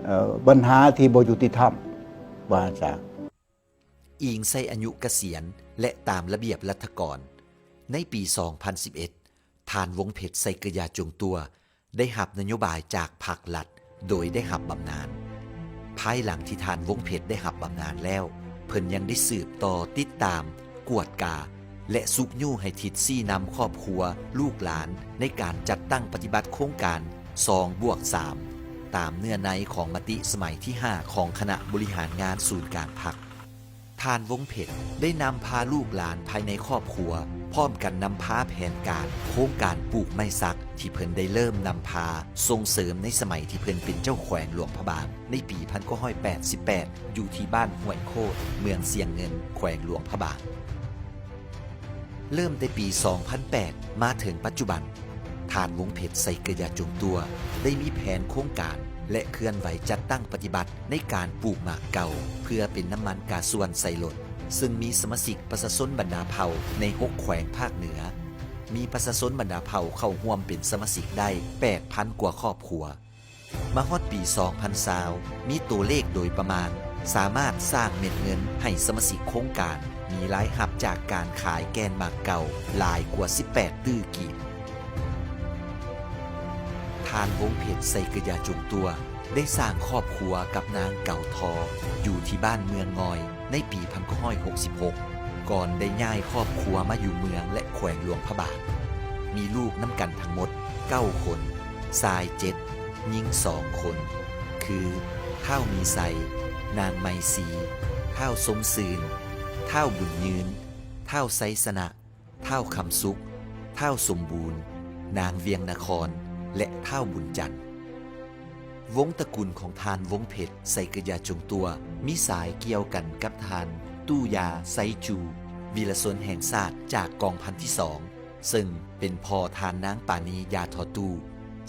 ເອີ ບັນຫາທີ່ບໍ່ຍຸຕິທຳ ວ່າຊັ້ນຊະ. ອີງໃສ່ອາຍຸກະສຽນ ແລະ ຕາມລະບຽບລັດຖະກອນ, ໃນປີສອງພັນສິບເອັດ ທ່ານ ວົງເພັດ ໄຊເກີຍາ ຈົງຕົວ ໄດ້ຮັບນະໂຍບາຍຈາກພັກລັດ ໂດຍໄດ້ຮັບບຳນານ. ພາຍຫຼັງທີ່ທ່ານ ວົງເພັດ ໄດ້ຮັບບຳນານແລ້ວ, ເພິ່ນຍັງໄດ້ສືບຕໍ່ຕິດຕາມ, ກວດກາ ແລະ ຊຸກຍູ້ໃຫ້ທິດຊີ້ນຳຄອບຄົວ, ລູກຫຼານ ໃນການຈັດຕັ້ງປະຕິບັດໂຄງການສອງບວກສາມ ຕາມເນື້ອໃນຂອງມະຕິສະໄໝທີຫ້າ ຂອງຄະນະບໍລິຫານງານສູນກາງພັກ. ທ່ານ ວົງເພັດ ໄດ້ນຳພາລູກຫຼານພາຍໃນຄອບຄົວ ພ້ອມກັນນຳພາແຜນການໂຄງການປູກໄມ້ສັກ ທີ່ເພິ່ນໄດ້ເລີ່ມນຳພາສົ່ງເສີມໃນສະໄໝທີ່ເພິ່ນເປັນເຈົ້າແຂວງຫຼວງພະບາງ ໃນປີພັນເກົ້າຮ້ອຍແປດສິບແປດ ຢູ່ທີ່ບ້ານຫ້ວຍໂຄດ ເມືອງຊຽງເງິນ ແຂວງຫຼວງພະບາງ. ເລີ່ມແຕ່ປີສອງພັນແປດ ມາເຖິງປັດຈຸບັນ, ທ່ານ ວົງເພັດ ໄຊເກີຍາ ຈົງຕົວ ໄດ້ມີແຜນໂຄງການ ແລະ ເຄື່ອນໄຫວຈັດຕັ້ງປະຕິບັດໃນການປູກໝາກເກົ່າ ເພື່ອເປັນນ້ຳມັນກາຊວນໃສ່ລົດ, ເຊິ່ງມີສະມາຊິກປະຊາຊົນບັນດາເຜົ່າໃນຫົກແຂວງພາກເໜືອ, ມີປະຊາຊົນບັນດາເຜົ່າເຂົ້າຮ່ວມເປັນສະມາຊິກໄດ້ແປດພັນກວ່າຄອບຄົວ. ມາຮອດປີສອງພັນຊາວ ມີຕົວເລກໂດຍປະມານ ສາມາດສ້າງເມັດເງິນໃຫ້ສະມາຊິກໂຄງການ ມີລາຍຮັບຈາກການຂາຍແກ່ນໝາກເກົ່າຫຼາຍກວ່າສິບແປດຕື້ກີບ. ທ່ານ ວົງເພັດ ໄຊເກີຍາ ຈົງຕົວ ໄດ້ສ້າງຄອບຄົວກັບນາງ ເກົາທໍ ຢູ່ທີ່ບ້ານເມືອງງອຍ ໃນປີພັນເກົ້າຮ້ອຍຫົກສິບຫົກ ກ່ອນໄດ້ຍ້າຍຄອບຄົວມາຢູ່ເມືອງ ແລະ ແຂວງຫຼວງພະບາງ. ມີລູກນຳກັນທັງໝົດເກົ້າຄົນ, ຊາຍເຈັດ, ຍິງສອງຄົນ ຄື ທ້າວມີໄຊ, ນາງໄມຊີ, ທ້າວຊົມຊື່ນ, ທ້າວບຸນຍືນ, ທ້າວໄຊຊະນະ, ທ້າວຄຳສຸກ, ທ້າວສົມບູນ, ນາງວຽງນະຄອນ ແລະ ທ້າວບຸນຈັນ. ວົງຕະກຸນຂອງທ່ານ ວົງເພັດ ໄຊເກີຍາ ຈົງຕົວ ມີສາຍກ່ຽວກັນກັບທ່ານ ຕູ້ຢາ ໄຊຈູ ວິລະຊົນແຫ່ງຊາດຈາກກອງພັນທີສອງ ເຊິ່ງເປັນພໍ່ທ່ານນາງປານີ ຢາທໍຕູ້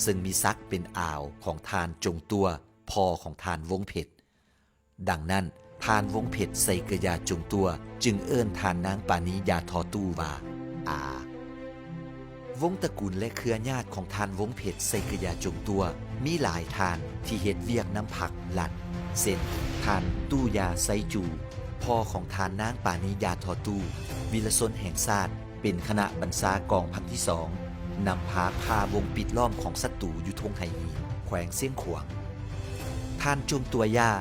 ເຊິ່ງມີສັກເປັນອາວຂອງທ່ານ ຈົງຕົວ ພໍ່ຂອງທ່ານ ວົງເພັດ. ດັ່ງນັ້ນ, ທ່ານ ວົງເພັດ ໄຊເກີຍາ ຈົງຕົວ ຈຶ່ງເອີ້ນທ່ານນາງປານີ ຢາທໍຕູ້ ວ່າ ອາ. ວົງຕະກູນ ແລະ ເຄືອຍາດຂອງທ່ານ ວົງເພັດ ໄຊເກີຢາຈົງຕົວ ມີຫຼາຍທ່ານທີ່ເຮັດວຽກນຳພັກລັດ ເຊັ່ນ ທ່ານ ຕູ້ຢາ ໄຊຈູ ພໍ່ຂອງທ່ານນາງ ປານີ ຢາທໍ່ຕູ້ ວິລະຊົນແຫ່ງຊາດ ເປັນຄະນະບັນຊາກອງພັນທີສອງ ນຳພາຜ່າວົງປິດລ້ອມຂອງສັດຕູຢູ່ທົ່ງໄຫຫີນ ແຂວງຊຽງຂວາງ. ທ່ານ ຈົງຕົວຢາ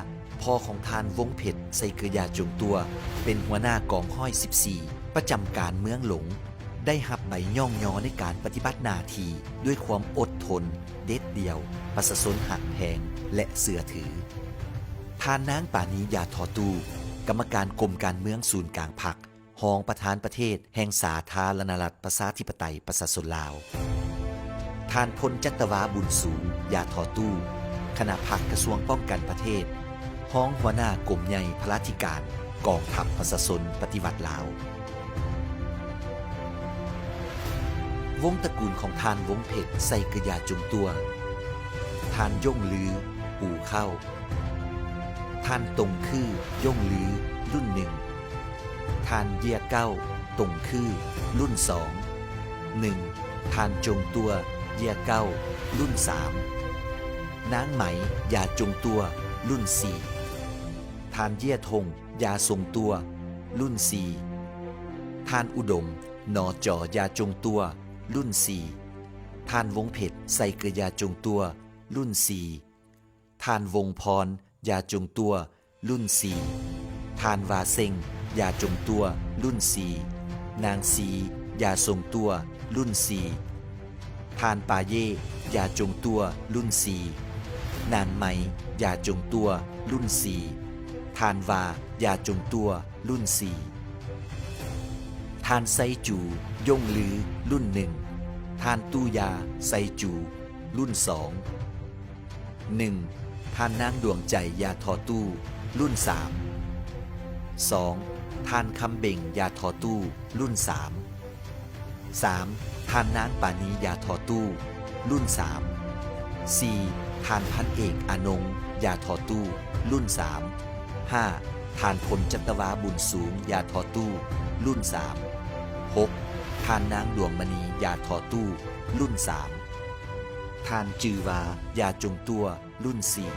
ພໍ່ຂອງທ່ານ ວົງເພັດ ໄຊເກີຢາຈົງຕົວ ເປັນຫົວໜ້າກອງຮ້ອຍສິບສີ່ ປະຈຳການເມືອງຫຼົງ ໄດ້ຮັບໃບຍ້ອງຍໍໃນການປະຕິບັດໜ້າທີ່ດ້ວຍຄວາມອົດທົນ, ເດັດດ່ຽວ, ປະຊາຊົນຮັກແພງ ແລະ ເຊື່ອຖື. ທ່ານນາງ ປານີ ຢາທໍ່ຕູ້ ກຳມະການກົມການເມືອງສູນກາງພັກ ຮອງປະທານປະເທດແຫ່ງສາທາລະນະລັດ ປະຊາທິປະໄຕ ປະຊາຊົນລາວ. ທ່ານ ພົນຈັດຕະວາ ບຸນສູງ ຢາທໍ່ຕູ້ ຄະນະພັກກະຊວງປ້ອງກັນປະເທດ ຮອງຫົວໜ້າກົມໃຫຍ່ພະລາທິການກອງທັບປະຊາຊົນປະຕິວັດລາວ. ວົງຕະກູນຂອງທ່ານ ວົງເພັດ ໄຊເກີຢາຈົງຕົວ, ທ່ານ ຢົງລື ປູເຂົ້າ, ທ່ານ ຕົງຄື ຢົງລື ລຸ້ນໜຶ່ງ, ທ່ານ ເຢຍເກົ້າ ຕົງຄື ລຸ້ນສອງ, ໜຶ່ງ ທ່ານ ຈົງຕົວ ເຢຍເກົ້າ ລຸ້ນສາມ, ນາງ ໄໝ ຢາຈົງຕົວ ລຸ້ນສີ່, ທ່ານ ເຢຍທົງ ຢາຊົງຕົວ ລຸ້ນສີ່, ທ່ານ ອຸດົມ ໜໍຈໍ ຢາຈົງຕົວ ລຸ້ນສີ່, ທ່ານ ວົງເພັດ ໄຊເກີຢາຈົງຕົວ ລຸ້ນສີ່, ທ່ານ ວົງພອນ ຢາຈົງຕົວ ລຸ້ນສີ່, ທ່ານ ວາເຊັງ ຢາຈົງຕົວ ລຸ້ນສີ່, ນາງ ຊີ ຢາຊົງຕົວ ລຸ້ນສີ່, ທ່ານ ປາເຢ ຢາຈົງຕົວ ລຸ້ນສີ່, ນາງ ໄມ ຢາຈົງຕົວ ລຸ້ນສີ່, ທ່ານ ວາ ຢາຈົງຕົວ ລຸ້ນສີ່, ທ່ານ ໄຊຈູ ຢົງລື ລຸ້ນໜຶ່ງ, ທ່ານ ຕູ້ຢາ ໄຊຈູ ລຸ້ນສອງ, ໜຶ່ງ ທ່ານນາງ ດວງໃຈ ຢາທໍ່ຕູ້ ລຸ້ນສາມ, ສອງ ທ່ານ ຄຳເບັງ ຢາທໍ່ຕູ້ ລຸ້ນສາມ, ສາມ ທ່ານນາງ ປານີ ຢາທໍ່ຕູ້ ລຸ້ນສາມ, ສີ່ ທ່ານ ພັນເອກ ອານົງ ຢາທໍ່ຕູ້ ລຸ້ນສາມ, ຫ້າ ທ່ານ ພົນຈັດຕະວາ ບຸນສູງ ຢາທໍ່ຕູ້ ລຸ້ນສາມ, ຫົກ ທ່ານນາງ ດວງມະນີ ຢາທໍ່ຕູ້ ລຸ້ນສາມ, ທ່ານ ຈື່ວາ ຢາຈົງຕົວ ລຸ້ນສີ່.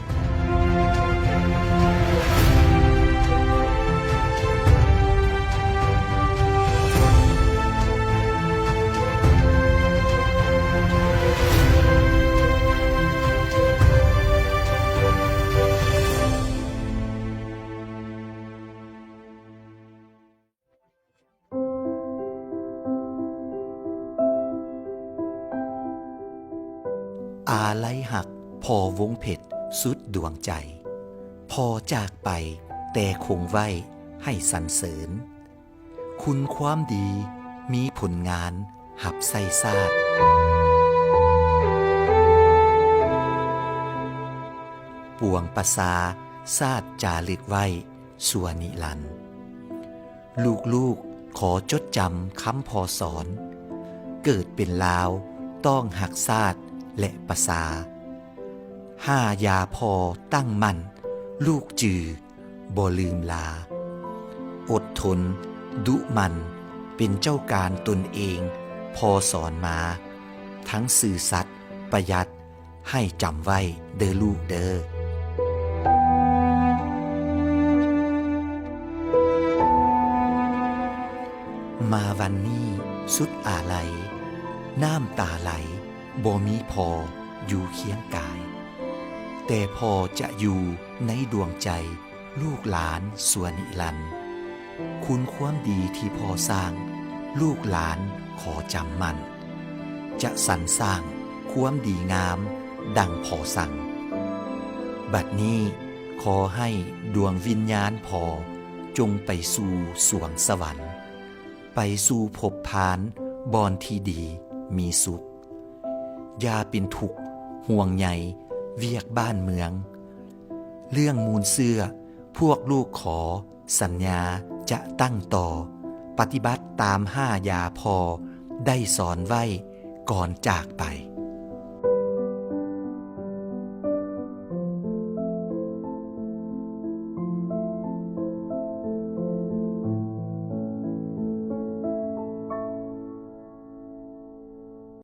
ອາໄລຮັກພໍ່ວົງເພັດສຸດດວງໃຈ, ພໍ່ຈາກໄປແຕ່ຄົງໄວ້ໃຫ້ສັນເສີນ, ຄຸນຄວາມດີມີຜົນງານຮັບໃຊ້ຊາດ, ປວງປະຊາຊາດຈາລຶກໄວ້ ຊົ່ວນິລັນ. ລູກໆ ຂໍຈົດຈຳຄຳພໍ່ສອນ, ເກີດເປັນລາວຕ້ອງຮັກຊາດ ແລະ ປະຊາ. ຫ້າຢາພໍ່ຕັ້ງໝັ້ນ, ລູກຈື່ບໍ່ລືມລາ. ອົດທົນ, ດຸໝັ່ນ, ເປັນເຈົ້າການຕົນເອງ, ພໍ່ສອນມາ, ທັງຊື່ສັດ, ປະຢັດ, ໃຫ້ຈຳໄວ້ເດີລູກເດີ. ມາວັນນີ້ສຸດອາໄລ, ນ້ຳຕາໄຫຼບໍ່ມີພໍ່ຢູ່ຄຽງກາຍ, ແຕ່ພໍ່ຈະຢູ່ໃນດວງໃຈ ລູກຫຼານຊົ່ວນິລັນ. ຄຸນຄວາມດີທີ່ພໍ່ສ້າງ, ລູກຫຼານຂໍຈຳໝັ້ນ, ຈະສັນສ້າງຄວາມດີງາມດັ່ງພໍ່ສັ່ງ. ບັດນີ້ຂໍໃຫ້ດວງວິນຍານພໍ່ ຈົ່ງໄປສູ່ສວງສະຫວັນ, ໄປສູ່ພົບພານບ່ອນທີ່ດີມີສຸກ. ຢ່າເປັນທຸກຫ່ວງໃຍວຽກບ້ານເມືອງ. ເລື່ອງມູນເຊື້ອພວກລູກຂໍສັນຍາຈະຕັ້ງຕໍ່, ປະຕິບັດຕາມຫ້າຢາພໍ່ໄດ້ສອນໄວ້ກ່ອນຈາກໄປ.